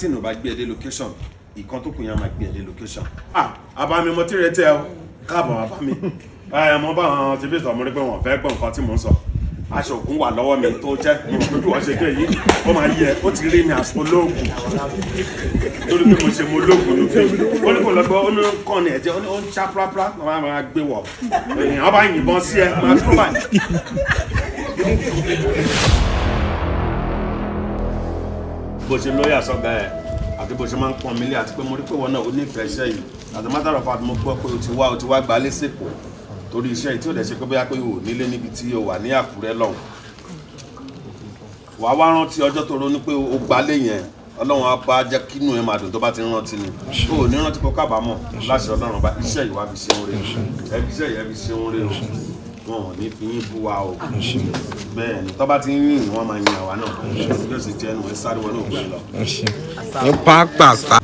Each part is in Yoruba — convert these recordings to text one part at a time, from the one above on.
Tí ìnù bá gbé ẹ dé location, ìkan tó kù yẹn á máa gbé ẹ dé location. Ah, àbá mi, mo ti retí ẹ o. Káàbọ̀, bàbá mi. Ẹ mo bá àwọn tí bí sọ, mo rí pé wọn fẹ́ gbọ́ nǹkan tí mò ń sọ. Aṣọ ògùn wà lọ́wọ́ mi tó jẹ́ mo mọ̀ pé bí wọ́n ṣe dé yìí, ó máa yẹ. Ó ti rí mi àṣọ olóògùn torí pé mo ṣe mo lóògùn ní fíìmù. Ó ní kò lọ gbọ́, ó ní kàn ní ẹ̀jẹ̀, ó ní ó ń ṣá prápra, wọ́n máa gbé wọ̀. Èèyàn bá yìnbọn sí ẹ, máa tó báyìí. Bó ṣe lóyà sọ́gà ẹ̀ àti bó ṣe máa ń pọ́n mi lé, àti pé mo rí pé wọn náà ó nífẹ̀ẹ́ iṣẹ́ yìí. As a matter of fact, mo gbọ́ pé o ti wá gbalé sèpò torí iṣẹ́ yìí, tí ó dẹ̀ ṣe pé bóyá pé o ò nílé níbi tí o wà ní Àkúrẹ́ lọ́hùn. Wàá wá rántí ọjọ́ tó ronú pé o gbalé yẹn. Ọlọ́run á bá jẹ́ kínú ẹ máa dùn tó bá ti ń rántí ni. O ò ní rántí kó kábàámọ̀ láṣẹ Ọlọ́run. Bá iṣẹ́ yìí, wá fi ṣe ń re. Ẹ fi iṣẹ́ yìí, ẹ fi ṣe ń re o. Wọn ò ní fi yín bú wa o. Bẹ́ẹ̀ ni, tó bá ti ń yìn, wọ́n máa yin àwa náà. Yóò sì jẹ́ ẹnu ẹ sáré wọn náà gbẹ lọ. Ní pápápá.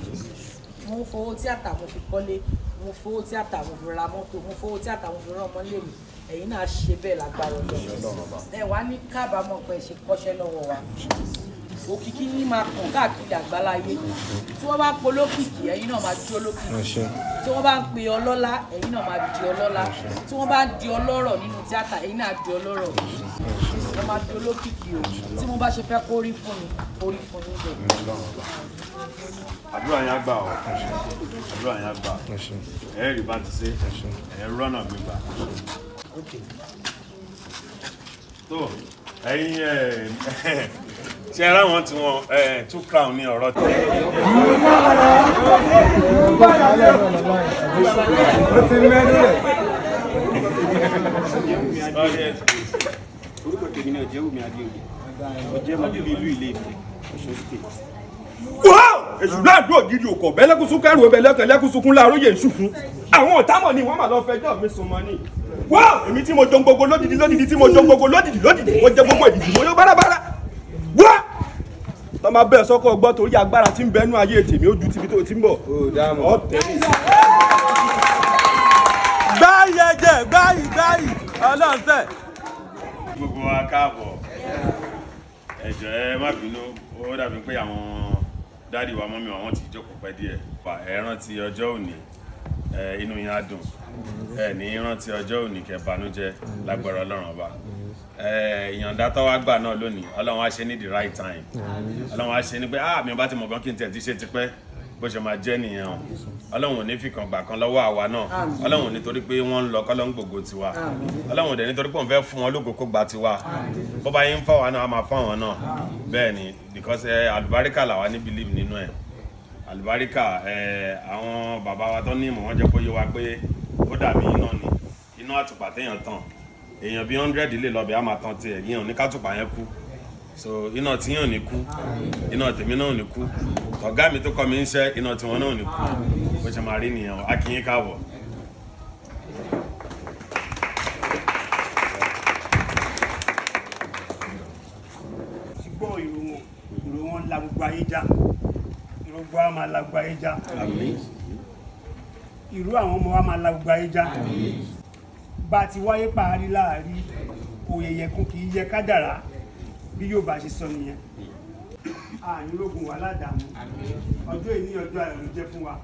Mo ń fowó tíátà, mo fi kọ́lé. Mo fowó tíátà, mo fi ra mọ́tò. Mo fowó tíátà, mo fi rán ọmọ lémi. Ẹ̀yin náà ṣe bẹ́ẹ̀ lágbára Ọlọ́run. Ẹ wá ní kábàámọ̀ pé ẹ ṣe kọ́ṣẹ́ lọ́wọ́ wa. Òkìkí yín máa kàn káàkiri àgbáláyé. Tí wọ́n bá polókìkí, ẹ̀yin náà máa jó lókìkí. Tí wọ́n bá ń pe ọlọ́lá, ẹ̀yin náà máa di ọlọ́lá. Tí wọ́n bá ń di ọlọ́rọ̀ nínú tíátà, ẹ̀yin náà di ọlọ́rọ̀. Ẹ máa di olókìkí o. Tí mo bá ṣe fẹ́ kó rí fún mi, kó rí fún yín bẹ́ẹ̀. Àdúrà yẹn á gbà ọ, àdúrà yẹn á gbà. Ẹ rí bá ti ṣe, ẹ rọ́nà gbégbà. Tó ẹ̀yin ẹ ṣe ara wọn tí wọn ẹ two crown ní ọ̀rọ̀ tí. Ó ti mẹ́nu rẹ̀. Audience, please. Orúkọ tèmi ni Ọ̀jẹ̀wùmí Adéoyè. Mo jẹ́ ọmọ bíbí ìlú Ilé Ifẹ̀, Ọ̀ṣun State. Èṣù láàdú ògiri òkò bẹ́lẹ́kùsùn kẹrù ọbẹ̀ lẹ́kùsùnkún láàróyè ń ṣùfún. Àwọn ọ̀támọ̀ ni wọ́n mà lọ fẹjọ́ mi sùn mọ́ ni. Wá, èmi tí mo jọ gbogbo lódìdí lódìdí, tí mo jọ gbogbo lódìdí lódìdí, mo jẹ gbogbo èdìdì, mo yó bárabára. Wá, tọ́ máa bẹ́ẹ̀ sọ́kọ̀ gbọ́, torí agbára tí ń bẹ́nu ayé tèmi ó ju tibi tó ti ń bọ̀. Ọ̀tẹ̀ ní. Gbáyìí ẹ̀jẹ̀, gbáyìí, gbáyìí ọlọ́sẹ̀. Gbogbo wa, káàbọ̀. Ẹ jọ̀ọ́, ẹ má bínú. Ó dàbí pé àwọn daddy wa, mummy wa, wọ́n ti jókòó pẹ́ díẹ̀. Ẹ rántí ọjọ́ òní, ẹ inú yín á dùn. Ẹ ní rántí ọjọ́ òní kẹ́ banújẹ́ lágbára Ọlọ́run Ọba. Ẹ ìyọ̀ǹda tó wá gbà náà lónìí, Ọlọ́run á ṣe ní the right time. Ọlọ́run á ṣe ní pé, ah, mi ò bá ti mọ̀ gan kí n tiẹ̀ ti ṣe tipẹ́. Bó ṣe máa jẹ́ nìyẹn o. Ọlọ́run ò ní fi kan gbà kan lọ́wọ́ àwa náà. Ọlọ́run ò ní torí pé wọ́n ń lọ kọ́ ló ń gbògo tiwa. Ọlọ́run ò dẹ̀ nítorí pé òun fẹ́ fún wọn lógo kó gba tiwa. Bó bá yín ń fáwa náà, á máa fáwọn náà. Bẹ́ẹ̀ ni, because ẹ àlùbáríkà làwa ní believe nínú ẹ̀. Àlùbáríkà ẹ, àwọn bàbá wa tó ní ìmọ̀, wọ́n jẹ́ kó yé wa pé ó dàbí iná ni, iná àtùpà téèyàn tàn. Èèyàn bíi 100 lè lọ bẹ̀, á máa tan tiẹ̀ yíyan ní kátùpà yẹn kú. So iná tí yàn ò ní kú, iná tèmi náà ò ní kú, ọ̀gá mi tó kọ́ mi ń ṣẹ́, iná tiwọn náà ò ní kú. Bó ṣe máa rí nìyẹn o. A kí yín káàbọ̀. Ti gbọ́ ìró wọn, ìró wọn la gbogbo ayé já. Ìró gbọ́ wa máa la gbogbo ayé já. Àmín. Ìró àwọn ọmọ wa máa la gbogbo ayé já. Bá a ti wáyé parí láàrí òyẹ̀yẹ̀kun kì í yẹ kádàrá, bí yóò bá ṣe sọ nìyẹn. Àní rógun wà ládàámú. Ọjọ́ ìní, ọjọ́ ayọ̀ ló jẹ́ fún wa,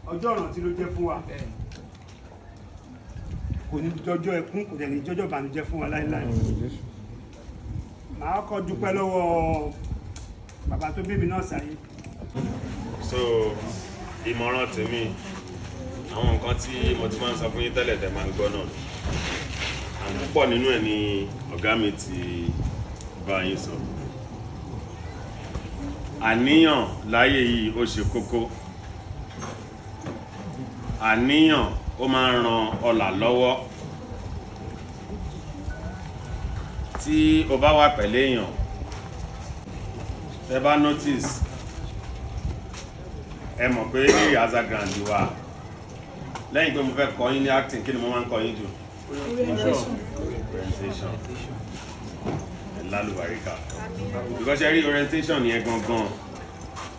ọjọ́ ìrántí ló jẹ́ fún wa. Kò ní jọjọ́ ẹkún, kò dẹ̀ ní jọjọ́ ìbànújẹ́ fún wa láéláé. Màá kọ́ dúpẹ́ lọ́wọ́ bàbá tó bí mi náà sáyé. So ìmọ̀ràn tèmi, àwọn nǹkan tí mo ti máa ń sọ fún yín tẹ́lẹ̀ tẹ́ máa ń gbọ́ náà, àwọn púpọ̀ nínú ẹ̀ ni ọ̀gá mi ti bá yín sọ. Àníyàn láyé yìí, ó ṣe kókó. Àníyàn, ó máa ń ran ọlà lọ́wọ́. Tí o bá wà pẹ̀lú èèyàn, tẹ́ bá notice, ẹ mọ̀ pé ní rehearsal ground wa, lẹ́yìn pé mo fẹ́ kọ́ yín ní acting, kí ni mo máa ń kọ́ yín jù? Orientation. Ẹ lálùbáríkà, because ẹ rí orientation yẹn gangan,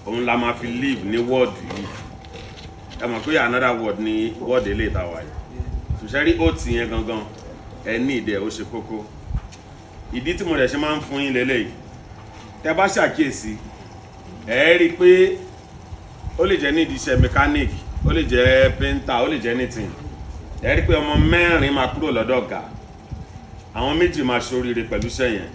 òun la máa fi live ní world yìí. Ẹ mọ̀ pé another world ní world eléyìí tá a wà yìí. Ṣùṣẹ́ rí oath yẹn gangan, ẹ ní ìdẹ, ó ṣe kókó. Ìdí tí mo dẹ̀ ṣe máa ń fún yín lélẹ́yìí, tẹ́ bá ṣàkíyèsí Ẹ rí i pé ó lè jẹ́ nídìí iṣẹ́ mechanic, ó lè jẹ́ painter, ó lè jẹ́ anything. Ẹ rí i pé ọmọ mẹ́rin máa kúrò lọ́dọ̀ ọ̀gá, àwọn méjì máa ṣoríire pẹ̀lú iṣẹ́ yẹn,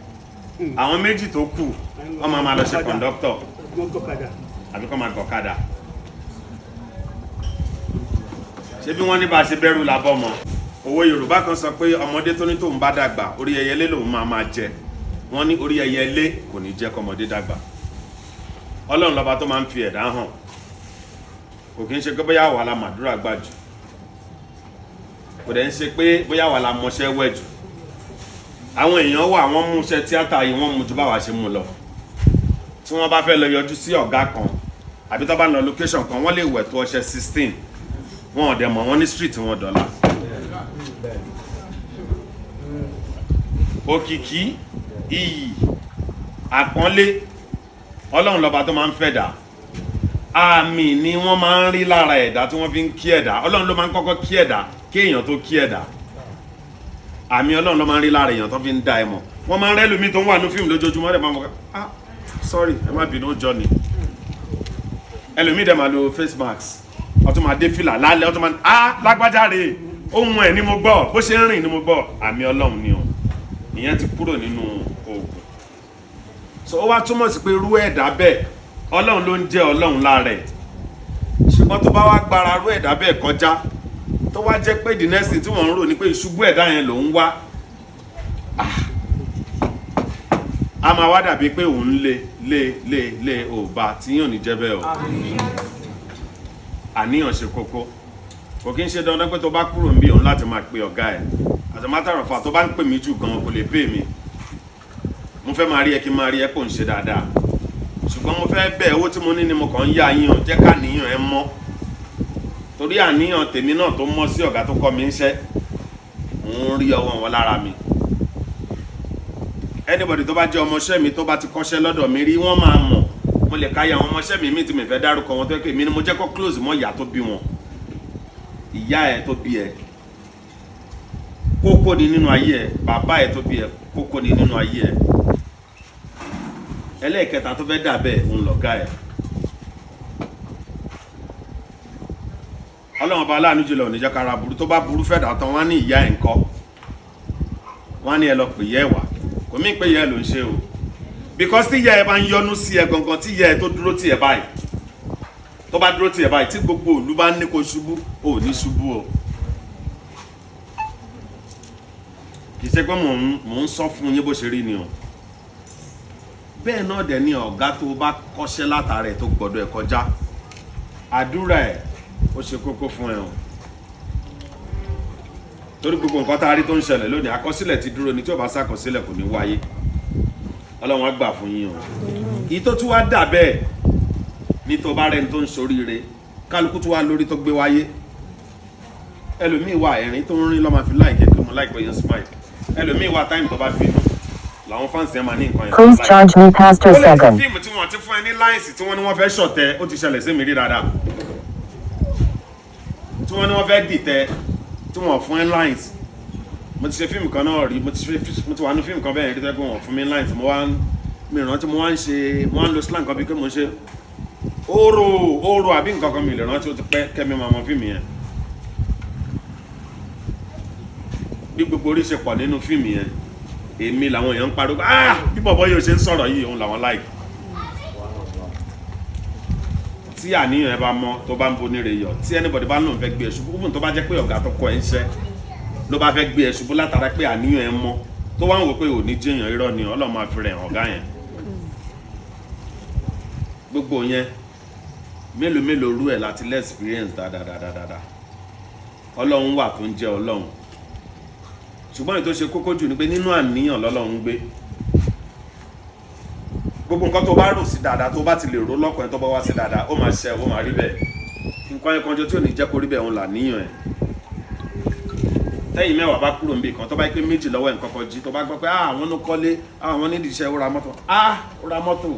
àwọn méjì tó kù, wọ́n máa lọ ṣe conductor Wọ́n gọ̀kadà. Àbí kọ́ máa gọ̀kadà. Ṣé bí wọ́n ní bá a ṣe bẹ̀rù làbọ̀ mọ́? Òwe Yorùbá kan sọ pé ọmọdé tó ní tóun bá dàgbà, orí ẹyẹlé lòun máa máa jẹ. Wọ́n ní orí ẹyẹlé kò ní jẹ́ kọ́mọdé dàgbà. Ọlọ́run lọ́ba tó máa ń fi ẹ̀dá hàn. Kò kí ń ṣe pé bóyá wà la màdúrà gbà jù, kò dẹ̀ ń ṣe pé bóyá wà la mọṣẹ́ wẹ̀ jù. Àwọn èèyàn wà, wọ́n mú iṣẹ́ tíátà yìí, wọ́n mú ju báwa ṣe mú lọ. Tí wọ́n bá fẹ́ lọ yọjú sí ọ̀gá kan àbí tó bá lọ location kan, wọ́n lè wẹ̀ tó ọṣẹ 16. Wọn ò dẹ̀ mọ̀ wọ́n ní street wọn dọ̀la. Òkìkí, iyì, àpọ́nlé, Ọlọ́run lọ́ba tó máa ń fẹ́ dà. Àmì ni wọ́n máa ń rí lára ẹ̀dá tí wọ́n fi ń kí ẹ̀dá. Ọlọ́run ló máa ń kọ́kọ́ kí ẹ̀dá kí èèyàn tó kí ẹ̀dá. Àmì Ọlọ́run ló máa ń rí lára èèyàn tó fi ń dá ẹ mọ̀. Wọ́n máa ń rẹ́lùmí tó ń wà ní fíìmù lójoojúmọ́ rẹ̀, máa mọ̀: "Ah, sorry, ẹ má bínú, ó jọ ni." Ẹlòmíì dẹ̀ máa lo face mask, ó tún máa dé fìlà lálẹ́, ó tún máa, "Ah, lágbájá rèé, ohun ẹ̀ ni mo gbọ́, bó ṣe ń rìn ni mo gbọ́." Àmì Ọlọ́run ni o. Ìyẹn ti kúrò nínú oògùn. So ó wá túmọ̀ sí pé irú ẹ̀dá bẹ́ẹ̀, Ọlọ́run ló ń jẹ́ Ọlọ́run lára ẹ̀. Ṣùgbọ́n tó bá wá gbára irú ẹ̀dá bẹ́ẹ̀ kọjá, tó wá jẹ́ pé the next thing tí wọ́n ń rò ní pé ìṣubú ẹ̀dá yẹn ló ń wá, a máa wá dàbí pé òun lé lé lé lé ò bá tí yàn ní jẹ́ bẹ́ẹ̀ o. Àníyàn ṣe kókó. Kò kí ń ṣe dandan pé tó bá kúrò níbí òun láti máa pe ọ̀gá ẹ̀. As a matter of fact, tó bá ń pè mí jù gan, kò lè pè mí. Mo fẹ́ máa rí ẹ, kí n máa rí ẹ kò ń ṣe dáadáa, ṣùgbọ́n mo fẹ́ bẹ́ẹ̀, owó tí mo ní ni mo kàn ń yá yín o. Jẹ́ ká níyàn ẹ mọ́, torí àníyàn tèmi náà tó mọ́ sí ọ̀gá tó kọ́ mi ń ṣẹ́, mò ń rí ọwọ́ wọn lára mi. Anybody tó bá jẹ́ ọmọọṣẹ́ mi, tó bá ti kọ́ṣẹ́ lọ́dọ̀ mi rí, wọ́n máa mọ̀. Mo lè káyà àwọn ọmọọṣẹ́ mi tí mi fẹ́ dárúkọ wọn, tó yẹ pé èmi ni mo jẹ́ kó close mọ́ ìyá tó bí wọn. Ìyá ẹ tó bí ẹ, kókó ni nínú ayé ẹ. Bàbá ẹ tó bí ẹ, kókó ni nínú ayé ẹ. Ẹlẹ́ẹ̀kẹta tó fẹ́ dà bẹ́ẹ̀ ń lọ̀gá ẹ. Ọlọ́run ọba aláàánú jùlọ ò ní jẹ́ kára burú. Tó bá burú fẹ́ dà tán, wọ́n á ní ìyá ẹ̀ ńkọ́? Wọ́n á ní ẹ lọ pè yẹ́ ẹ̀ wá. Kò mí pé ìyá ẹ̀ ló ń ṣe o, because tí ìyá ẹ bá ń yọnu sí ẹ gangan, tí ìyá ẹ tó dúró tì ẹ báyìí, tó bá dúró tì ẹ báyìí, tí gbogbo ìlú bá ń ní kó ṣubú, ò ní ṣubú o. Kì í ṣe pé mò ń sọ fún yín bó ṣe rí ni o. Bẹ́ẹ̀ náà dẹ̀ ni ọ̀gá tó bá kọ́ṣẹ́ látara ẹ̀, tó gbọ́dọ̀ ẹ̀ kọjá, àdúrà ẹ̀ ó ṣe kókó fún ẹ o, torí gbogbo nǹkan tá a rí tó ń ṣẹlẹ̀ lónìí, àkọsílẹ̀ ti dúró ni. Tí ò bá ṣàkọsílẹ̀, kò ní wáyé. Ọlọ́run á gbà fún yín o. Èyí tó tún wá dà bẹ́ẹ̀ ní, tó bá rẹni tó ń ṣoríire, kálukú tó wá lórí tó gbé wáyé. Ẹlòmíì wà, ẹ̀rín tó ń rín lọ́ọ́ máa fi láìkẹ́ pé mo láìpẹ́ yẹn smile. Ẹlòmíì wà, time tó bá bínú làwọn fans yẹn máa ní nǹkan yẹn. Please charge me, Pastor Ó lè ní Segun. fíìmù tí wọ́n ti fún ẹ ní lines tí wọ́n ní wọ́n fẹ́ ṣọ̀tẹ̀. Ó ti ṣẹlẹ̀ sí mi rí dáadáa, tí wọ́n ní wọ́n fẹ́ dìtẹ̀, tí wọ́n fún ẹ lines. Mo ti ṣe fíìmù kan náà rí, mo ti wà ní fíìmù kan bẹ́ẹ̀ rí, tó yẹ pé wọ́n fún mi lines. Mo wá ń mi rántí, mo wá ń ṣe, mo wá ń lo slang kan bíi pé mo ń ṣe oro oro àbí nǹkan kan, mi lè rántí, ó ti pẹ́. Kẹ́mi máa mọ fíìmù yẹn. Bí gbogbo orí ṣe pọ̀ nínú fíìmù yẹn, èmi làwọn èèyàn ń pariwo, "Ah, bí bọ̀bọ̀ yóò ṣe ń sọ̀rọ̀ yìí, òun làwọn láì." Tí àníyàn ẹ bá mọ́, tó bá ń bonire yọ, tí anybody bá lóun fẹ́ gbé ẹ ṣubú, even tó bá jẹ́ pé ọ̀gá tó kọ ẹ ń ṣẹ́ ló bá fẹ́ gbé ẹ ṣubú, látara pé àníyàn ẹ mọ́, tó wá ń wò pé ò ní jẹ́yàn, irọ́ ni. Ọlọ́run máa fi rẹ̀ hàn ọ̀gá yẹn. Gbogbo yẹn, mélòó mélòó rú ẹ̀ láti lẹ́ experience dáadáa. Ọlọ́run wà tó ń jẹ́ Ọlọ́run, ṣùgbọ́n èyí tó ṣe kókó jù ni pé nínú àníyàn lọ́lọ́run ń gbé. Gbogbo nǹkan tó bá rò sí dáadáa, tó bá ti lè rò lọ́kàn ẹ̀, tó bá wá sí dáadáa, ó máa ṣe, ó máa rí bẹ́ẹ̀. Nǹkan yẹn kanjọ tí ò ní jẹ́ kó rí bẹ́ẹ̀, òun là níyàn ẹ̀. Tẹ́yìn 10 bá kúrò níbi kan, tó bá yẹ pé méjì lọ́wọ́ ẹ̀ ń kọ́kọ́ jí, tó bá gbọ́ pé, "Ah, àwọn ló kọ́lé, ah, àwọn nídìí iṣẹ́, ó ra mọ́tò, ah, ó ra mọ́tò,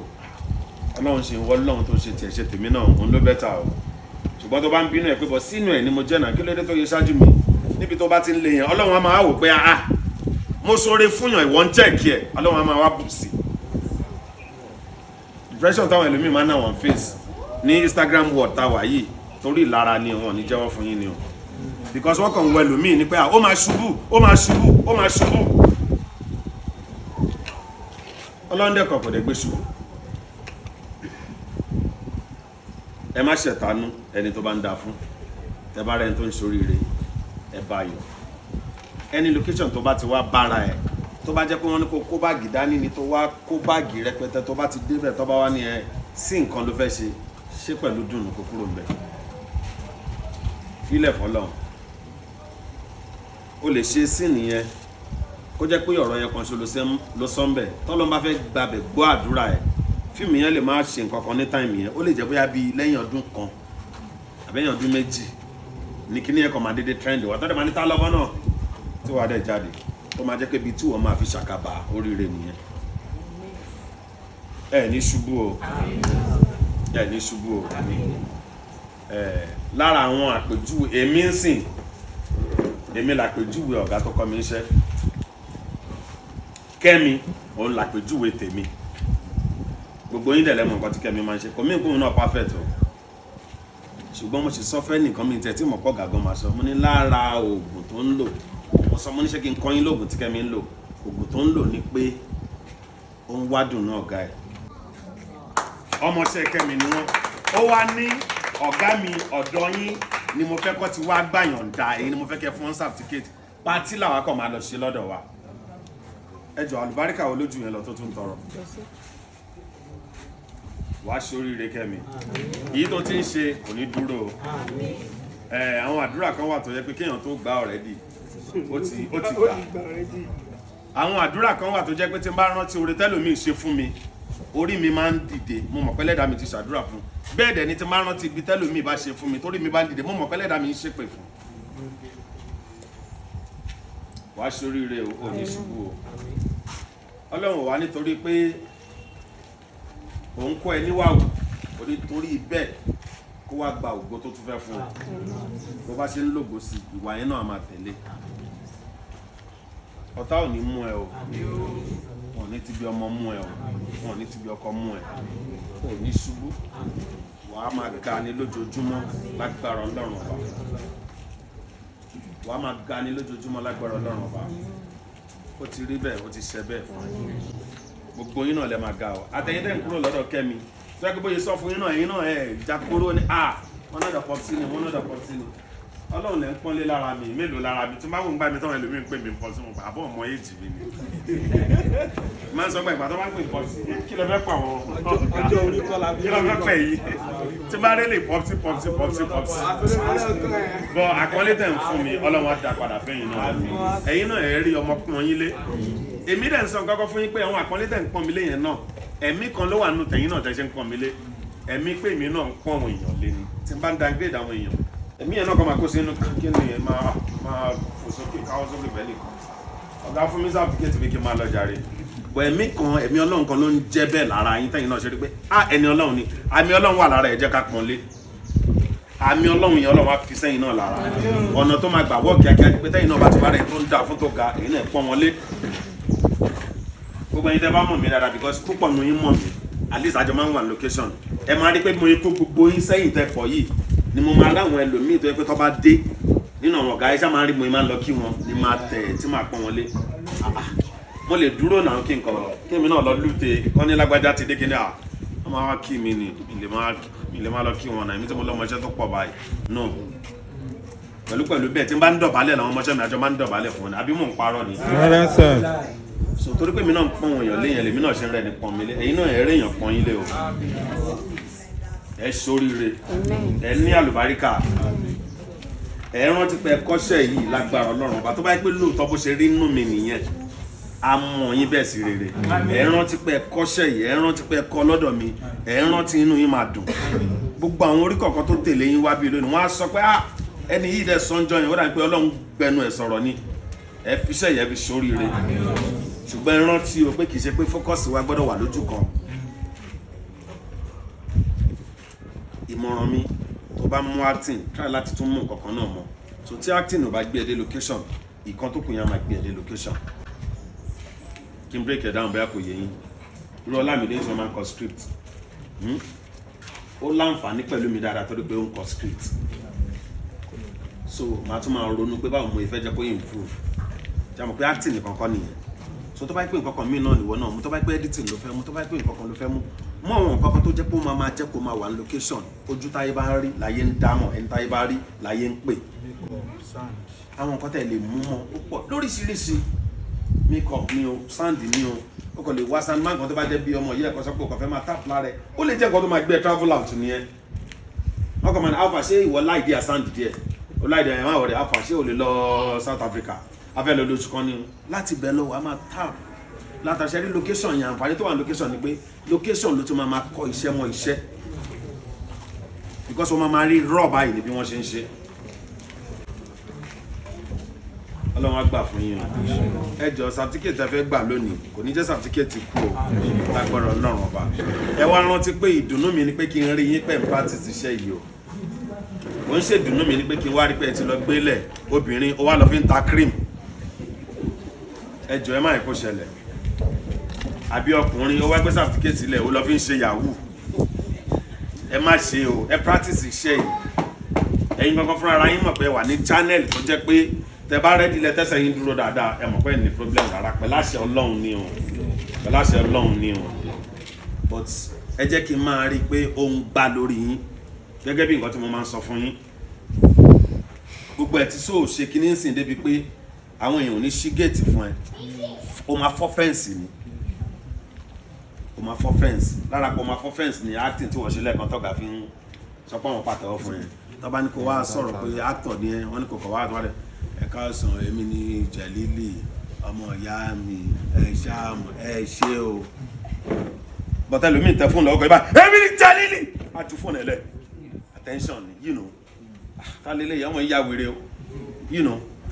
Ọlọ́run ṣe wọ́n, Ọlọ́run tó ṣe tiẹ̀ ṣe tèmi náà, òun ló better o." Ṣùgbọ́n tó bá ń bínú ẹ̀ pé bọ̀ sínú ẹ̀ ni mo jẹ́ náà, kí ló dé tó yẹ ṣáájú mi níbi tó bá ti ń lé yẹn, Ọlọ́run á máa wò pé, "Ah, mo ṣoore fúnyàn, ìwọ ń jẹ́ kí ẹ̀." Ọlọ́run á máa wá bù sí. Depression táwọn ẹlòmíì máa ń náwọn face ní Instagram world tá a wà yìí, torí ìlara ni, wọn ò ní jẹ́wọ́ fún yín ni o, because wọ́n kàn ń wọ ẹlòmíì ní pé à, ó máa ṣubú, ó máa ṣubú, ó máa ṣubú. Ọlọ́ndẹ̀kọ̀ kò dé gbé ṣubú. Ẹ má ṣẹ̀tánú ẹni tó bá ń da fún. Tẹ bá rẹni tó ń ṣoríire, ẹ bá yọ̀. Ẹni location tó bá ti wá bára ẹ, tó bá jẹ́ pé wọ́n ní kó kó báàgì dání ni, tó wá kó báàgì rẹpẹtẹ, tó bá ti débẹ̀, tó bá wá ní ẹ sí nǹkan ló fẹ́ ṣe, ṣé pẹ̀lú dùnú kó kúrò ńbẹ̀, fílẹ̀ fọlọ́run. O lè ṣe sí nìyẹn, kó jẹ́ pé ọ̀rọ̀ yẹn kan ṣo ló sọ ń bẹ̀. Tọ́lọ́n bá fẹ́ gbabẹ̀ gbọ́ àdúrà ẹ̀, fíìmù yẹn lè má ṣe nǹkan kan ní time yẹn. Ó lè jẹ́ bóyá bíi lẹ́yìn ọdún kan àbẹ́yìn ọdún 2 ní kíní yẹn kàn máa dédé trend wà, tọ́lẹ̀ máa ní tá lọ́mọ náà tí wàá dẹ̀ jáde, tó máa jẹ́ pé ibi tí wọ́n máa fi ṣàkàbà oríire nìyẹn. Ẹ ní ṣubú o, ẹ ní ṣubú o. Ẹ lára àwọn àpèjúwe èmi ń sìn, èmi làpèjúwe ọ̀gá tó kọ́ mi ń ṣẹ́. Kẹ́mi òun làpèjúwe tèmi. Gbogbo yín dẹ̀lẹ́ mọ̀ nǹkan tí Kẹ́mi máa ń ṣe. Kò mí ìkóhun náà perfect o, ṣùgbọ́n mo sì sọ fẹ́ nìkan mi tẹ̀ tí mo kọ́ gàgán máa sọ. Mo ní lára oògùn tó ń lò, mo sọ, mo ní ṣé kí n kọ́ yín lóògùn tí Kẹ́mi ń lò? Oògùn tó ń lò ni pé ó ń wá dùnú ọ̀gá ẹ̀. Ọmọọṣẹ́ Kẹ́mi ni wọ́n. Ó wá ní ọ̀gá mi, ọ̀dọ́ yín ni mo fẹ́ kọ́ ti wá gbàyànjá, èyí ni mo fẹ́ kẹ́ fún certificate. Party làwọn kàn máa lọ ṣe lọ́dọ̀ wa. Ẹ jọ, àlùbáríkà wo lójú yẹn lọ tó tún tọrọ? Wàá ṣoríire, Kẹ́mi. Èyí tó ti ń ṣe kò ní dúró o. Ẹ àwọn àdúrà kan wà tó yẹ pé kéèyàn tó gbà already, ó ti Ó gbà. ti gbà already. Àwọn àdúrà kan wà tó jẹ́ pé tí n bá rántí oore tẹ́lòmíì ṣe fún mi, orí mi máa ń dìde. Mo mọ̀ pé Ẹlẹ́dàá mi ti ṣàdúrà fún. Bẹ́ẹ̀ dẹ̀ ni tí n bá rántí ibi tẹ́lòmíì bá ṣe fún mi, torí mi bá ń dìde, mo mọ̀ pé Ẹlẹ́dàá mi ń ṣépè fún. Wàá ṣoríire o, ò ní ṣubú o. Ọlọ́run wà nítorí pé òun kọ́ ẹ níwàwù, ò ní torí bẹ́ẹ̀ kó wá gba ògo tó tún fẹ́ fún ọ. Bó bá ṣe ń lògo sí, ìwà yẹn náà máa tẹ̀lé. Ọ̀tá ò ní mú ẹ o. Wọn ò ní ti bí ọmọ mú ẹ o, wọn ò ní ti bí ọkọ mú ẹ. Ò ní ṣubú. Wàá máa ga ni lójoojúmọ́ lágbára Ọlọ́run Ọba. Wàá máa ga ni lójoojúmọ́ lágbára Ọlọ́run Ọba. Ó ti rí bẹ́ẹ̀, ó ti ṣe bẹ́ẹ̀ fún ẹ. Gbogbo yín náà lẹ máa ga o. Àtẹ̀yìn tẹ̀ ń kúrò lọ́dọ̀ Kẹ́mi, tó yẹ kó bóyá sọ fún yín náà, ẹ̀yin náà ẹ̀ jákúrò ní à wọ́n náà dọ̀ popsi ni, wọ́n náà dọ̀ popsi ni. Ọlọ́run lẹ́ ń pọ́nlé lára mi. Mélòó lára mi tí n bá wò ń gbá mi táwọn ẹlòmíín pè mí popsi, mo gbà àbọ̀ ọmọ èjì mi ni. Máa ń sọ pé ìgbà tó bá ń pè popsi, kí ló fẹ́ pọ̀ àwọn Ọjọ́ orí kọ́ la fi kí ló fẹ́ pẹ̀ yìí tí n bá rí lè popsi, popsi, popsi, popsi bọ́. Àkọlé tẹ̀ ń fún mi, Ọlọ́run á dá padà fẹ́yìn náà. Ẹ̀yin náà ẹ̀ rí ọmọkùnrin yín lé. Èmi dẹ̀ ń sọ nǹkan kan fún yín pé àwọn àkọlé tẹ̀ ń pọ́n mi lé yẹn náà, ẹ̀mí kan ló wà nù tẹ̀yìn náà tẹ̀ ṣe ń pọ́n mi lé. Ẹ̀mí pé èmi náà ń pọ́n àwọn èèyàn lé ni. Tí n bá ń downgrade àwọn èèyàn, ẹ̀mí yẹn náà kọ́ máa kó sínú kí ni yẹn máa máa fò sókè, káwọ́ sókè bẹ́ẹ̀ nìkan. Ọ̀gá fún mi certificate mi kí n máa lọ jàre. Bọ̀ ẹ̀mí kan, ẹ̀mí Ọlọ́run kan ló ń jẹ́ bẹ́ẹ̀ lára yín tẹ̀yìn náà ṣe rí pé ah, ẹni Ọlọ́run ni, àmì Ọlọ́run wà lára ẹ̀, jẹ́ ká pọ́n lé. Àmì Ọlọ́run yẹn, Ọlọ́run á fi sẹ́yìn náà lára. Ọ̀nà tó máa gbà wọ́ kíákíá ni pé tẹ́yìn náà bá ti bá rẹ̀ tó ń dà fún tó ga, èyí náà pọ́n wọn lé. Gbogbo ẹ̀yin tẹ́ bá mọ̀ mí dáadáa, because púpọ̀ nù yín mọ̀ mí, at least àjọ máa ń wà ní location, ẹ máa rí pé mo kó gbogbo yín sẹ́yìn tẹ́ pọ̀ yìí ni mo máa ráwọn ẹlòmíì tó yẹ pé tó bá dé nínú àwọn ọ̀gá iṣẹ́, máa ń rí mo máa ń lọ kí wọn ni, máa tẹ̀ tí máa pọ́n wọn lé. Ah, ah. Mo lè dúró náà kí n kọ̀ kí èmi náà lọ lùtẹ̀ kọ́ ní lágbájá ti dé kí ni à wọ́n máa wá kí mi ni. Mi lè máa lọ kí wọn náà, èmi tí mo lọ́mọ iṣẹ́ tó pọ̀ báyìí no. Pẹ̀lú pẹ̀lú bẹ́ẹ̀, tí n bá ń dọ̀bálẹ̀ làwọn ọmọọṣẹ́ mi àjọ máa ń dọ̀bálẹ̀ fún wọn ni. Àbí mò ń parọ́ ni? Rárá sir. So torí pé mi náà ń pọ́n èèyàn léèyàn, lèmi náà ṣe ń rẹ̀ ní pọ́n mi lé. Ẹ̀yin náà ẹ̀rẹ́ èèyàn pọ́n yín lé o. Ẹ ṣoríire, ẹ ní àlùbáríkà. Ẹ rántí pé ẹ kọ́ṣẹ́ yìí lágbára Ọlọ́run Ọba. Tó bá yẹ pé lóòótọ́ bó ṣe rí nínú mi nìyẹn, a mọ̀ yín bẹ́ẹ̀ sí rere. Ẹ rántí pé ẹ kọ́ṣẹ́ yìí, ẹ rántí pé ẹ kọ́ lọ́dọ̀ mi. Ẹ rántí, inú yín máa dùn. Gbogbo àwọn orí kọ̀ọ̀kan tó tẹ̀lé yín wá bí lónìí, wọ́n á sọ pé ah, ẹni yìí dẹ̀ sọ́njọ́ yẹn, ó dàbí pé Ọlọ́run gbẹnu ẹ̀ sọ̀rọ̀ ni. Ẹ fiṣẹ́ yẹn fi ṣoríire. Ṣùgbọ́n ẹ rántí o pé kì í ṣe pé focus wa gbọ́dọ̀ wà lójú kan. Ìmọ̀ràn mi, tó bá mú acting, try láti tún mú nǹkan kan náà mọ́. So tí acting ò bá gbé ẹ dé location, ìkan tó kù yẹn á máa gbé ẹ dé location. Kí n break it down bóyá kò yé yín. Irú Ọlámídé ń sọ máa ń kọ script. Ó láǹfààní pẹ̀lú mi dáadáa torí pé ó ń kọ script, so màá tún máa ronú pé báwo mo fẹ́ jẹ́ kó improve. Ṣe àmọ̀ pé acting nìkan kọ́ nìyẹn? So tó bá yẹ pé nǹkan kan míì náà nìwọ náà mú, tó bá yẹ pé editing ló fẹ́ mú, tó bá yẹ pé nǹkan kan ló fẹ́ mú mú, àwọn nǹkan kan tó jẹ́ pé ó máa máa jẹ́ kó máa wà ní location. Ojú táyé bá ń rí láyé ń dámọ̀, ẹni táyé bá rí láyé ń pè. Àwọn nǹkan tẹ̀ lè mú mọ́ ó pọ̀ lóríṣiríṣi. Makeup ni o, sound ni o, ó kàn lè wá sound man kan tó bá jẹ́ bí ọmọ yìí, ẹ̀kọ́ sọ pé o kàn fẹ́ máa tap lára ẹ̀. Ó lè jẹ́ nǹkan tó máa gbé ẹ travel out nìyẹn. Wọ́n kàn máa ní, "Alpha, ṣé ìwọ láìdí à sound díẹ̀ o láìdí ẹ̀ máa wọ̀rẹ̀? Alpha, ṣé o lè lọ South Africa? Afẹ́ lọ lóṣù kan ni o." Láti bẹ̀ lọ, wàá máa tap látàṣẹ rí location yẹn. Àǹfààní tó wà ní location ni pé location ló tún máa máa kọ́ iṣẹ́ mọ́ iṣẹ́, because wọ́n máa máa rí raw báyìí ní bí wọ́n ṣe ń ṣe. Ọlọ́run á gbà fún yín o. Ẹ jọ, certificate ẹ fẹ́ gbà lónìí kò ní jẹ́ certificate kú o, lágbára Ọlọ́run Ọba. Ẹ wá rántí pé ìdùnnú mi ni pé kí n rí yín pẹ̀ ń practice iṣẹ́ yìí o. Kò ń ṣe ìdùnnú mi ni pé kí n wá rí pé ẹ ti lọ gbélẹ̀ obìnrin, ó wá lọ fi ń ta cream. Ẹ jọ, ẹ má yẹ kó ṣẹlẹ̀. Àbí ọkùnrin, ó wá gbé certificate lẹ̀, ó lọ fi ń ṣe yahoo. Ẹ má ṣe o. Ẹ practice iṣẹ́ yìí. Ẹ̀yin gangan fúnra ara yín mọ̀ pé ẹ wà ní channel tó jẹ́ pé tẹ bá ready lẹ, tẹ́sẹ̀ yín dúró dáadáa, ẹ mọ̀ pé ní problem rárá, pẹ̀lú àṣẹ Ọlọ́run ni o, pẹ̀lú àṣẹ Ọlọ́run ni o. But ẹ jẹ́ kí n máa rí i pé ó ń gbá lórí yín, gẹ́gẹ́ bí nǹkan tí mo máa ń sọ fún yín. Gbogbo ẹ̀ tí sóò ṣe kíní ń sìn débi pé àwọn èèyàn ò ní ṣí géètì fún ẹ, ó máa fọ́ fence ni, ó máa fọ́ fence. Lára pé ó máa fọ́ fence ni acting tí wọ́n ṣe lẹ́ẹ̀kan tọ́gà fi ń sọ pé àwọn pàtẹ́wọ́ fún yẹn. Tó bá ní kó wá sọ̀rọ̀ pé actor ni ẹ, wọ́n ní kò kọ̀ wá àtúwádẹ. "Ẹ káàsán, èmi ni Jẹ̀lílì, ọmọ ìyá mi, ẹ ṣáàmù, ẹ ṣé o." Bọ́tẹ́ lómi tẹ fóònù lọ́wọ́ kọ́ ibà, "Èmi ni Jẹ̀lílì," á ju fóònù ẹ lẹ̀. Attention ni, ká lélẹ̀ yìí, ọmọ ìyá wèrè o.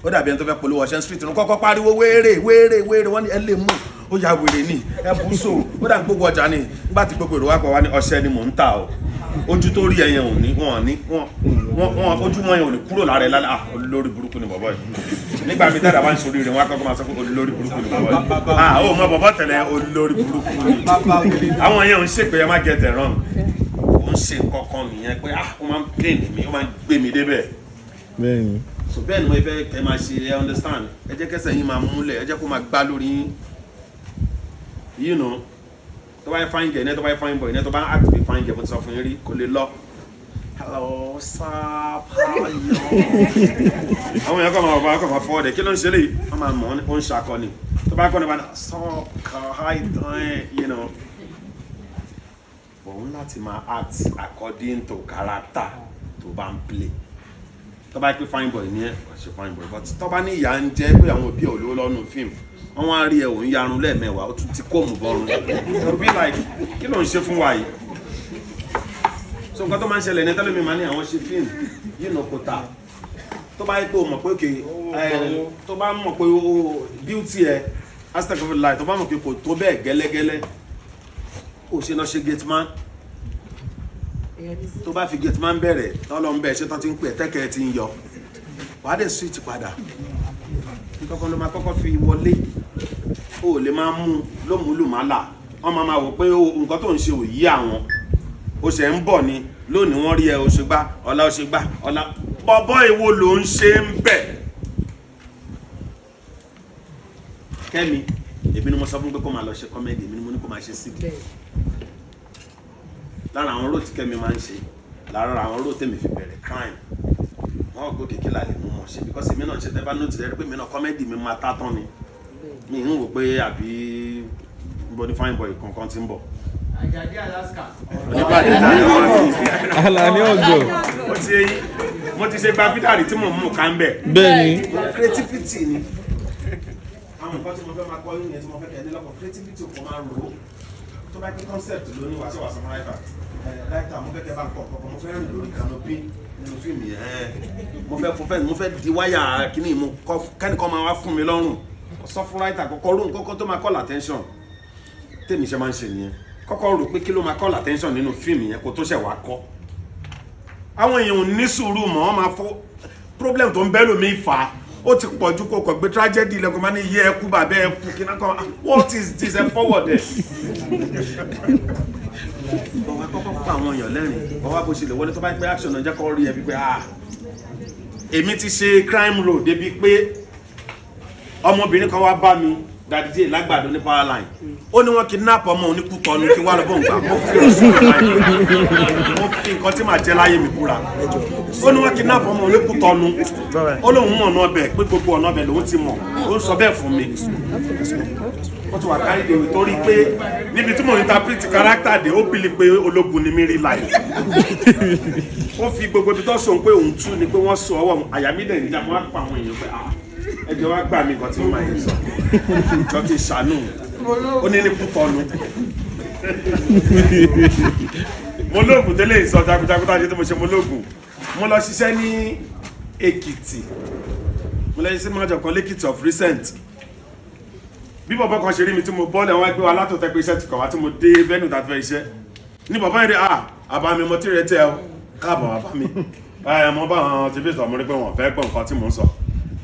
Ó dàbí ẹni tó fẹ́ polówó ọṣẹ street ní kọ́kọ́ pariwo wéèrè wéèrè wéèrè. Wọ́n ní ẹ lè mú ó ya wèrè ní ẹ bú so. Ó dàbí gbogbo ọjà ní nígbà tí gbogbo èrò wá pọ̀ wá ní ọṣẹ ni mò ń tà o. Ojú tó rí ẹyẹn ò ní wọn ní wọn wọn ojú wọn yẹn ò ní kúrò lára ẹ lálẹ́. "Ah, olórí burúkú ni bọ̀bọ̀ yìí." Nígbà mi dáadáa bá ń sori rẹ̀, wọn á kọ́kọ́ máa sọ pé olórí burúkú ni bọ̀bọ̀ yìí. "Ah, ó mọ bọ̀bọ̀ tẹ̀lé, olórí burúkú ni." Àwọn yẹn ò ń ṣèpè, ẹ má get it wrong. Ó ń ṣe nǹkan kan nìyẹn pé ah, ó máa ń pain mi, ó máa ń gbé mi débẹ̀. So bẹ́ẹ̀ ni mo fẹ́ kẹ́ máa ṣe. Ẹ understand? Ẹ jẹ́ kẹsẹ̀ yín máa múlẹ̀, ẹ jẹ́ kó máa gbá lórí yín. Tó bá yẹ fine girl ní, tó bá yẹ fine boy ní, tó bá act bí fine girl, mo ti sọ fún yín rí, kò lè lọ. "Hello sir, how are you?" Àwọn èèyàn kọ́ máa bá kọ́ máa fọwọ́ dẹ̀, kí ló ń ṣe léyìí? Wọ́n máa mọ̀ ó ń ṣakọ ni. Tó bá kọ́ ni bá ní sup, how you doing. Òun láti máa act according to character tó bá ń play. Tó bá pé fine boy ní ẹ, wà ṣe fine boy. But tó bá ní ìyá ń jẹ́ pé àwọn òbí ẹ̀ ò lówó lọ́nu fíìmù, wọ́n wá rí ẹ òun yarun lẹ́ẹ̀mẹ́wàá, ó tún ti kóòmù bọ́run, it will be like, kí ló ń ṣe fún wa yìí? So nǹkan tó máa ń ṣẹlẹ̀ ní tẹ́lẹ̀ mi máa ní àwọn ṣe fíìmù yìí nà kó ta. Tó bá yẹ pé o mọ̀ pé òkè ẹ, tó bá mọ̀ pé o beauty ẹ, aspect of life, tó bá mọ̀ pé kò tó bẹ́ẹ̀ gẹ́lẹ́gẹ́lẹ́, ó ṣe lọ ṣe gate man. Tó bá fi gate man bẹ̀rẹ̀, tọ́lọ́ ń bẹ̀ ṣé tán ti ń pè tẹ́kẹ̀ ti ń yọ, wàá dẹ̀ switch padà. Nǹkan ló máa kọ́kọ́ fi wọlé. O lè máa mú lómùlùmálà, wọ́n máa máa wò pé nǹkan tó ń ṣe ò yí àwọn. Ó ṣe ń bọ̀ ni lónìí, wọ́n rí ẹ, ó ṣe gbá ọ̀la, ó ṣe gbá ọ̀la. Bọ́bọ́ èwo ló ń ṣe ń bẹ̀? Kẹ́mi, èmi ni mo sọ fún pé kó máa lọ ṣe comedy, èmi ni mo ní kó máa ṣe síbi lára àwọn role tí Kẹ́mi máa ń ṣe. Lára àwọn role tèmi fi bẹ̀rẹ̀ crime, wọ́n gbọ́ kékeré la lè mú mọ̀ ṣe, because èmi náà ṣe, tẹ́ bá notice ẹ rí pé èmi náà comedy mi máa tá tán ni. Mi ń wò pé àbí nbọ ní fine boy kankan ti ń bọ̀. Àjàdí Alaska. Oníbàdàn dáná. Alani Ogo. Ó ti yé yín, mo ti ṣe gba fídàrí tí mò ń mú ká ń bẹ̀. Creativity ni àwọn nǹkan tí mo fẹ́ máa kọ́ yín yẹn, tí mo fẹ́ kẹ́ ẹ ní lọ́kàn. Creativity kò máa rò ó. Tó bá pé concept ló ní wàá ṣe wàá sọ fún writer ẹ, "Writer, mo fẹ́ kẹ́ bá ń kọ́ kọ́kọ́, mo fẹ́ rìn lórí canopy nínú fíìmù yẹn. Mo fẹ́ di wáyà kíní mo kọ́, kẹ́nìkan máa wá fún mi lọ́rùn." Sọ fún writer, kọ́kọ́ rò nǹkan tó máa call attention. Tèmi ṣe máa ń ṣe nìyẹn. Kọ́kọ́ rò pé kí ló máa call attention nínú fíìmù yẹn kó tó ṣẹ̀ wá kọ́. Àwọn èèyàn ò ní sùúrù mọ́, wọ́n máa fọ́. Problem tó ń bẹ́ lómi fà á, ó ti pọ̀ ju kó kọ̀ gbé tragedy lẹ́kọ̀ọ́ máa ní iye ẹkú, bàbá ẹkú kí náà kọ́. What is this? Ẹ forward ẹ. Bọ̀ wá kọ́kọ́ pa àwọn èèyàn lẹ́rìn, bọ̀ wá bó ṣe lè wọlé. Tó bá pẹ́ action náà, jẹ́ kó rí ẹ bí pé, ah, èmi ti ṣe crime role débi pé ọmọbìnrin kan wá bá mi, Daddy J, lágbàdo ní power line. Ó ní wọ́n kidnap ọmọ oníkútọ́nu, kí wá lọ bóun gbà. Mo fi ọ̀sùn mo fi nǹkan tí màá jẹ láyé mi búra. Ó ní wọ́n kidnap ọmọ oníkútọ́nu. Ó lóun mọ̀ ọ̀nà ọbẹ̀, pé gbogbo ọ̀nà ọbẹ̀ lòun ti mọ̀. Ó ń sọ bẹ́ẹ̀ fún mi. Ó ti wà kárí dèwì torí pé níbi tí mo interpret character dé, ó believe pé ológun ni mí rí life. Ó fi gbogbo ibi tó sọ pé òun tú ni pé wọ́n sọ ọwọ́ òun. Àyà mi dẹ̀ níjà. Mo wá pa àwọn èèyàn pé, ah, ẹ jẹ́ wá gbà mí. Nǹkan tí mo máa yẹn sọ jọ kí n ṣàánú. Ó ní Kútọ́nù. Mo lóògùn tẹ́lẹ̀ ìsọ jagunjagun tá a ṣe tí mo ṣe. Mo lóògùn. Mo lọ ṣiṣẹ́ ní Èkìtì. Mo lọ ṣiṣẹ́ mọ́jọ kan lẹ́kìtì of recent. Bí bàbá kan ṣe rí mi tí mo bọ́ọ̀lù, àwọn ẹgbẹ́ wa látọ̀tẹ́ pé iṣẹ́ ti kàn wá, tí mo dé venue tá a ti fẹ́ iṣẹ́ ní, bàbá yẹn rí, ah, àbá mi, mo ti rẹ tẹ ọ, káàbọ̀ bàbá mi. Ẹ mo bá àwọn ti fi sọ, mo rí pé wọn fẹ́ gbọ́ nǹkan tí mò ń sọ.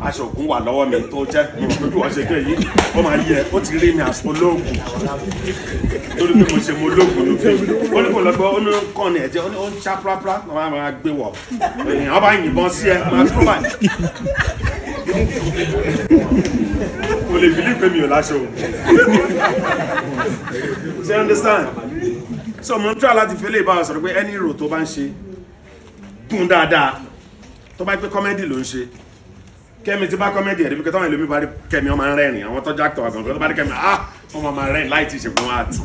Aṣọ ògùn wà lọ́wọ́ mi tó jẹ́ mo rò pé bí wọ́n ṣe dé yìí, ó máa yẹ. Ó ti rí mi àṣọ olóògùn torí pé mo ṣe mo lóògùn ló fi. Ó ní kò lọ́gbọ́, ó ní kàn ní ẹ̀jẹ̀, ó ní ó ń ṣá prápra. Wọ́n máa gbé wọ̀, èèyàn bá yìnbọn sí ẹ, máa tó báyìí. Kò lè believe pé mi ò láṣọ ògùn. Ṣé you understand? So mo ń try láti fi lè bá wa sọ̀rọ̀ pé any role tó bá ń ṣe, gún dáadáa. Tó bá pé comedy ló ń ṣe, Kẹ́mi tí bá comedy ẹ̀ débi kí táwọn ẹlòmíì bá rí Kẹ́mi, ọmọ rẹ́rìn. Àwọn tọ́jú actor àgbọ̀ngàn, tó bá rí Kẹ́mi, ah, wọ́n máa rẹ́rìn láì tí ì ṣe fún wa. Àti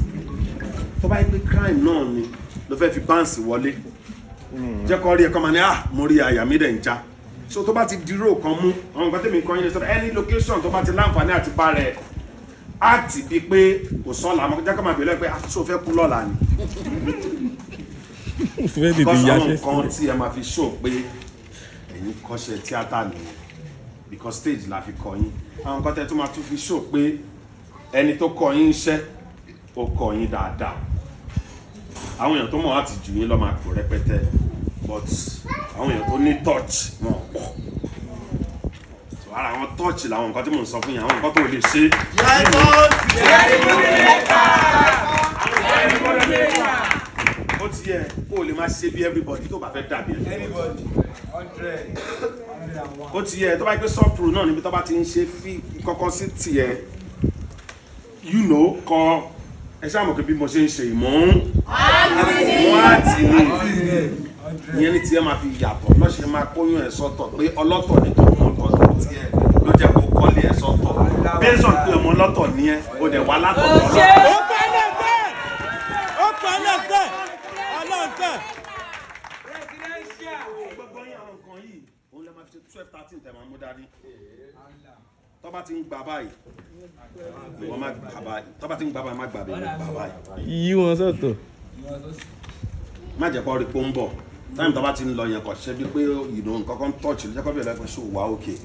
tó bá yẹ pé crime náà ni ló fẹ́ fi bounce wọlé, jẹ́ kọ́ rí ẹ kọ́ máa ní, ah, mo rí, àyà mi dẹ̀ ń já. So tó bá ti dúró kan mú àwọn nǹkan tẹ̀mí kan yín ní sọ́dọ̀, any location tó bá ti láǹfààní àti bá rẹ̀ act bíi pé kò sọ́la àmọ́, jẹ́ kọ́ máa bèèrè pé, ah, ṣó fẹ́ kú lọ́la ni? Fẹ́ tètè Because àwọn yaṣẹ́. nǹkan tí ẹ máa fi show pé ẹ̀yin kọ́ṣẹ́ tíátà nìyẹn, because stage la fi kọ́ yín. Àwọn nǹkan tẹ́ tó máa tún fi show pé ẹni tó kọ́ yín iṣẹ́, ó kọ́ yín dáadáa. Àwọn èèyàn tó mọ̀ láti jù yín lọ máa pọ̀ rẹpẹtẹ, but àwọn èèyàn tó ní touch wọn pọ̀. So ara àwọn touch làwọn nǹkan tí mò ń sọ fún yín, àwọn nǹkan tó lè ṣe. Ó ti yẹ kó o lè máa ṣe bí everybody tó bá fẹ́ dàbí everybody. Ó ti yẹ, tó bá yẹ pé soft role náà, níbi tó bá ti ń ṣe, fi kọ́kọ́ sí tiẹ̀ kọ. Ẹ ṣáà mọ̀ pé bí mo ṣe ń ṣe ìmọ̀ ń wọ́n á tì ní ìyẹn ní tiẹ̀ máa fi yàtọ̀ lọ́sẹ̀, máa kóyún ẹ̀ sọ́tọ̀ pé ọlọ́tọ̀ ní tó mọ̀ ọ̀tọ̀ tiẹ̀ ló jẹ́ kó kọ́lé ẹ̀ sọ́tọ̀ bẹ́sàn pé ọmọ ọlọ́tọ̀ ní ẹ, ó dẹ̀ wá látọ̀tọ̀ ọlọ́tọ̀. Ó pẹ́ lẹ́sẹ̀, ó pẹ́ lẹ́sẹ̀, ọlọ́sẹ̀. Gbogbo yín, àwọn nǹkan yìí òun lè máa fi ṣe 12 13 tẹ̀ máa mú dání. Tó bá ti ń gbà báyìí, ìwọ má gbà báyìí. Tó bá ti ń gbà báyìí, má gbà báyìí, gbà báyìí. Yí wọn sọ̀tọ̀. Má jẹ́ kó rí pé ó ń bọ̀. Time tó bá ti ń lọ yẹn, kò ṣe bí pé nǹkan kan touch ló jẹ́ kó bẹ̀rẹ̀ pé ṣó wà okay.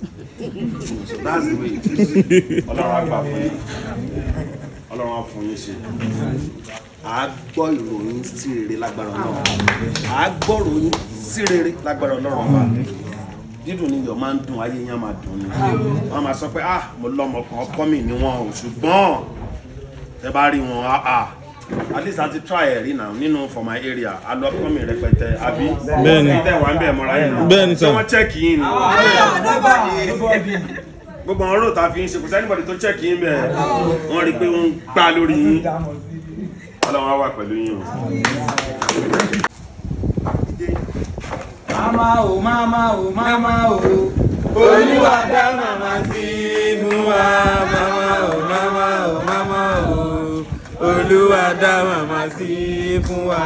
So that's the way it is. Ọlọ́run á gbà fún yín, Ọlọ́run á fún yín ṣe. À á gbọ́ ìròyìn sí rere lágbára Ọlọ́run. À á gbọ́ ìròyìn sí rere lágbára Ọlọ́run ọba. Dídùn ni iyọ̀ máa ń dùn. Ayé yẹn á máa dùn ni. Wọ́n máa sọ pé, ah, mo lọ́mọ kan, ọkọ mi ni wọn ò, ṣùgbọ́n tẹ bá rí wọn, ah ah, at least a ti try ẹ̀ rí náà nínú for my area. A lọ kọ́ mi rẹpẹtẹ, àbí? Bẹ́ẹ̀ni. Tẹ wà ń bẹ̀ mọ́ra yín náà. Bẹ́ẹ̀ni, sir. Ṣé wọ́n check yín ni? Gbogbo àwọn róòtà fi ń ṣe, kò sí anybody tó check yín bẹ́ẹ̀. Wọ́n rí i pé ó ń gbá lórí yín. Ọlọ́run á wà pẹ̀lú yín o. Mama o, mama o, mama o. Olúwa dá màmá sí fún wa. Mama o, mama o, mama o. Olúwa dá màmá sí fún wa.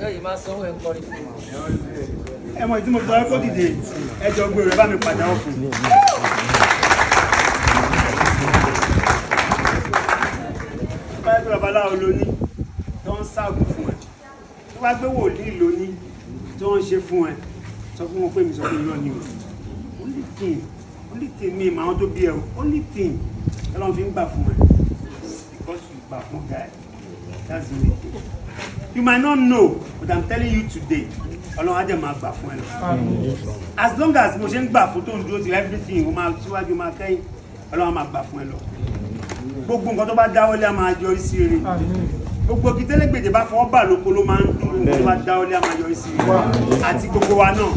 Ẹ yìí máa sanwó ẹ̀ ń kọrin fún wa. Ẹ mọ̀ tí mo sọ kó dìde, ẹ jọ gbé rẹ bá mi pàjáwọ́ fún un. Tó bá yẹ pé babaláwo ló ní tó ń ṣaàgùn fún ẹ, tó bá gbé wòlíì ló ní tó ń ṣe fún ẹ, sọ fún wọn pé mi sọ pé irọ́ ni o. Only thing, only thing, mi ìmọ̀ àwọn tó bí ẹ o, only thing Ọlọ́run fi ń gbà fún ẹ, because you gbà fún guy. That's the only thing. You might not know, but I'm telling you today, Ọlọ́run á dẹ̀ máa gbà fún ẹ lọ. As long as mo ṣe ń gbà fún, tó ń dúró ti everything, o máa síwájú, o máa kẹ́yìn, Ọlọ́run á máa gbà fún ẹ lọ. Gbogbo nǹkan tó bá dáwọ́lé á máa yọrí sí rere. Gbogbo igi tẹ́lẹ̀gbèdè bá fọwọ́ bà lóko ló máa ń dùn. Gbogbo tó bá dáwọ́lé á máa yọrí sí rere. Àti gbogbo wa náà.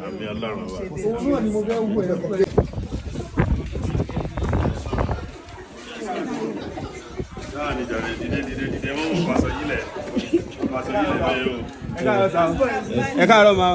Àmì Ọlọ́run wa. Sáà ní jàre, dìde dìde dìde, wọ́n mú pàṣọ yílẹ̀. Pàṣọ yílẹ̀ bẹ́ẹ̀ o. Ẹ káàárọ̀ ma.